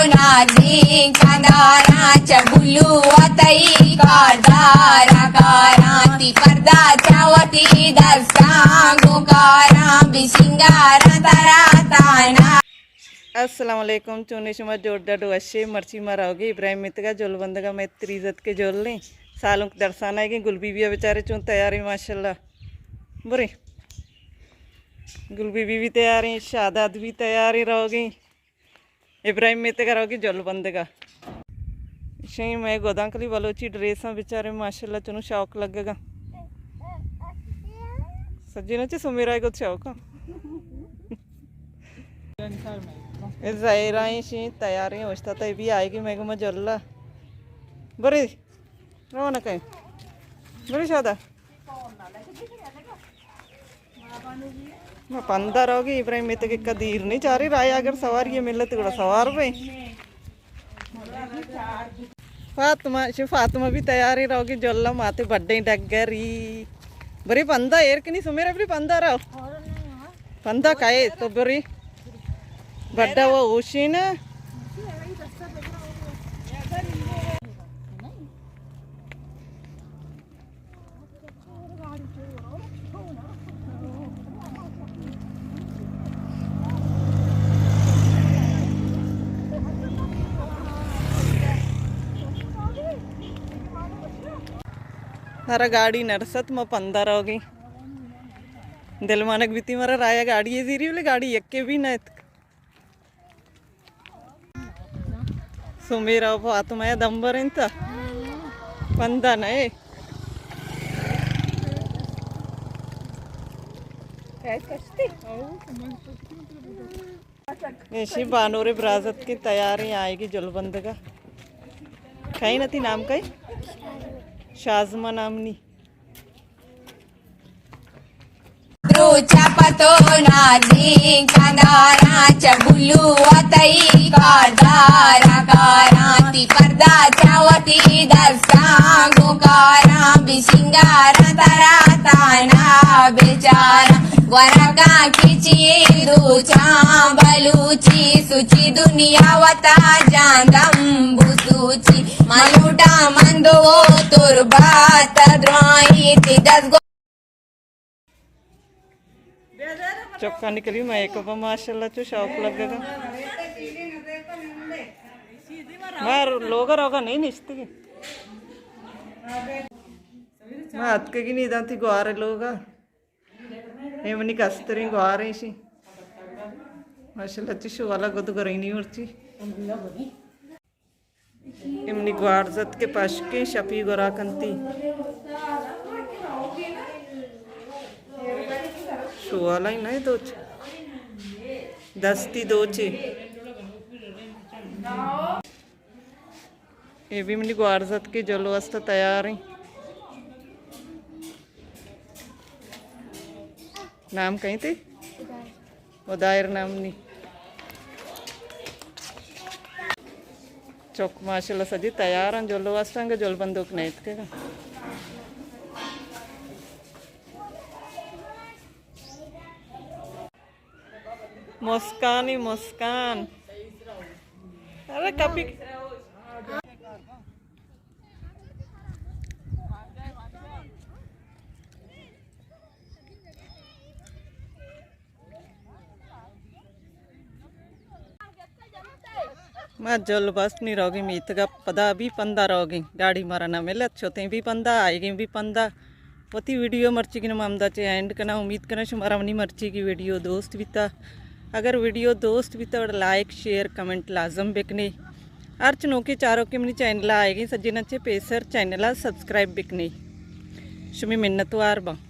نازیں کنداراں چہ بلو ءَ تئی کاردار ءَ کاراں، تئی پردا چہ وتی دستاں گوں کاراں، بہ سینگاراں ترا تانا۔ السلام علیکم، چونے شما؟ جوڑ ڈڈ وشے؟ مرچی ما روگی ابراہیم میتگا جل بندگا، مئے تریزت کے جل ایں۔ سالونک درسان آئیگیں۔ گل بی بی ءَ بچارے چون تیاریں ماشاءاللہ۔ برے گل بی بی بھی تیاریں، شاداد بھی تیاریں روگیں۔ ابراہیم میتگ ءَ روگی جل بندگ ءَ۔ شیں مئے گدانکلی بلوچی ڈریساں بچارے ماشاءاللہ چنو شوق لگگا۔ سجیناں چہ سمیرا ءِ گد شوق۔ اے زہیرائیں شیں تیاریں اوشتاتا، اے بھی آئیگی مئے گوما جل ءَ۔ برے روانک ایں۔ برے شادا۔ ما پندا روگی ابراہیم میتگ، اکا دیر نہیں چاری، رایا اگر سواری ملت گڑا سوار بیں۔ فاطمہ، شو فاطمہ بھی تیاری روگی جلا ماتے بڈے ڈگری۔ برے پندا ایر کنی سمیرا، برے پندا رو۔ پندا کائے تو برے۔ بڈا وہ اوشینا۔ مارا گاڑی نرست، ما پندا روگی۔ دل مانگ بیتی مارا رایا گاڑی زیری، بلے گاڑی یکے بھی نہ اتک۔ سمیرا و فاطمہ ءَ دمبر انت۔ پندا نہ اے۔ ایشی بانور برازت کے تیاریں آئیگی جل بندگا۔ کئی نتی نام کئی؟ شازمہ نام نی۔ روچا پتو نازیں کنداراں چہ بلو ءَ تئی کاردار ءَ کاراں، تئی پردا چہ وتی دستاں گوں کاراں، بہ سینگاراں ترا تانا بچاراں، ورگاں کچی دوچاں بلوچی سوچی دنیا وتا جاندم بسوچی، من لوٹاں من دو تربت درائیں تئی دست چکانی کلی میک اپ ماشاءاللہ چو شوق لگگا۔ ما لوگا روگا نہیں نشتگی۔ ما اتکگی نی دانتی گوار لوگا۔ اے منی کستریں گواریں شی۔ ماشاءاللہ چو شوالا گد گرینی مرچی۔ اے منی گوارزت کے پشکیں شپی گورا کنتی۔ شوالا ہی نہ دوچ۔ دستی دوچے۔ اے بھی منی گوارزت کے جلو است تیار ہیں۔ نام کہیں تے؟ ادائر نام نی۔ چک ماشاءاللہ سجی تیار ہیں، جلو واسطہ انگا جل بندوک نیت کے۔ مسکانی مسکان۔ ارے کپی۔ ما جل بست نی روگیں میتگا، پدا بھی پندا روگیں، گاڑی مارا نہ ملت، شتیں بھی پندا، آئیگیں بھی پندا۔ وتی ویڈیو مرچیگی نما ہمدا چہ اینڈ کناں۔ امید کناں شمارا منی مرچیگی ویڈیو دوست بیتا۔ اگر ویڈیو دوست بیتا گڑا لائک، شیئر، کمنٹ لازم بکنے۔ ہرچ نوکیں چاروکے منی چینل آئیگیں سجیناں چہ پیسر چینل سبسکرائب بکنے۔ شمی منتوار باں۔